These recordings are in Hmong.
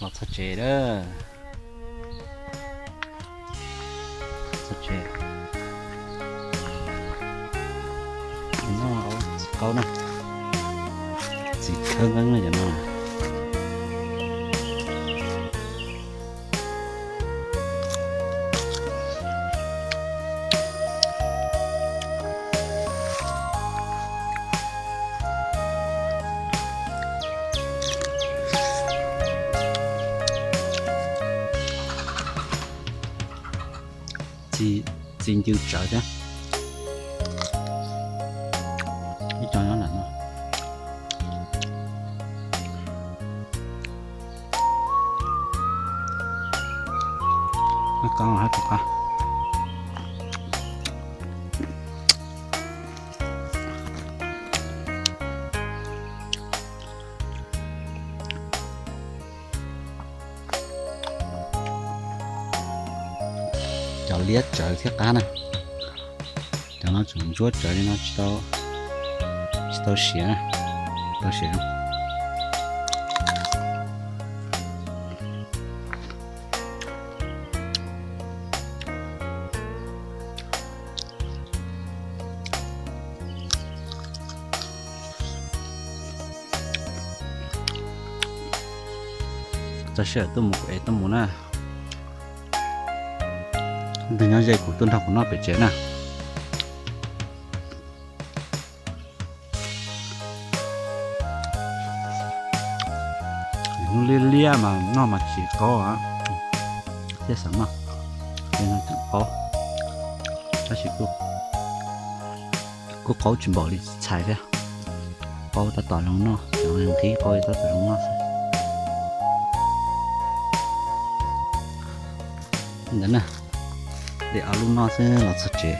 Los txog tsev a. Txog tsev. Noj txiv qaub na. Txiv khawb nqeeb na cov no. Txi ncw tsawv thiab. Ib co nyob ntawm no. Qab hab rov qab. Cov liab tsawv thiab qab na. Cov no tseem ntsuab tsawv li no, tsis tau siav, tau siav. Txog sij hawm tuaj mus kuv ev tuaj mus na. Leej twg nyob ze kuv tuaj nrog kuv noj pem tsev na. Hnub liab liab mas noj mas tsis qaub thiab xav noj, tseem qaub, tab sis kuj qaub tsis npaum li txhais thiab. Qaub tab tom zoo noj, cov nqhis qaub tab tom zoo noj xwb. Ntawd na, de ob lub noj xwb los txog tsev.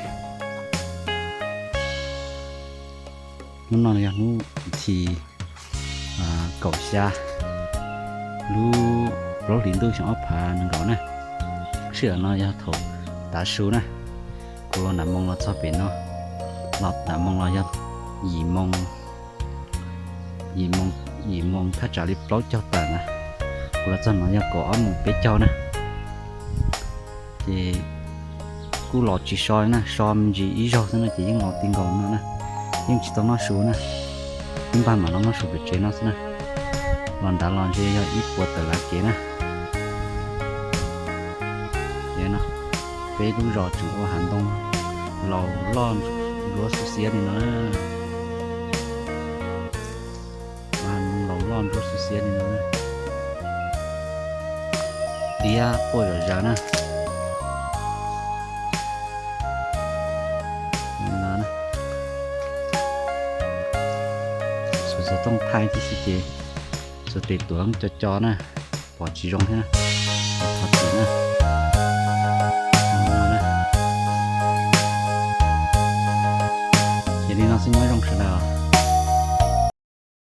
Hnub no yog hnub thib kaum xya, lub plaub hlis ntuj xyoo ob phav nees nkaum na. Sij hawm no yog thaum tav su na. Kuv los nram moo los txog pem no, los nram moo los yog yim moo, yim moo, yim moo thaj tsam li plaub caug tawm na. Kuv los txog no yog kaum ob moos peb caug na. Ces kuj los tsis so na, so me ntsis ib zaug xwb na ces yeej los ti nkaus no na. Yeej tsis tau noj su na, ib npag mam los noj su pem tsev no xwb na. Los nrad los ntshe yog ib puas tawm lav kev na. Ces no, peb lub zos tseem ua hav ntoo laus loj ntsuab xwb xiab li no na. Hav ntoo laus loj ntsuab xwb xiab li no na. Tiab quaj zom zaws na. Xuas xov tooj thaij tib si ces xuas tes tuav co co na, pom tsis zoo thiab na. Thov txim na. Ces li no xwb, nyob zoo sawv daws.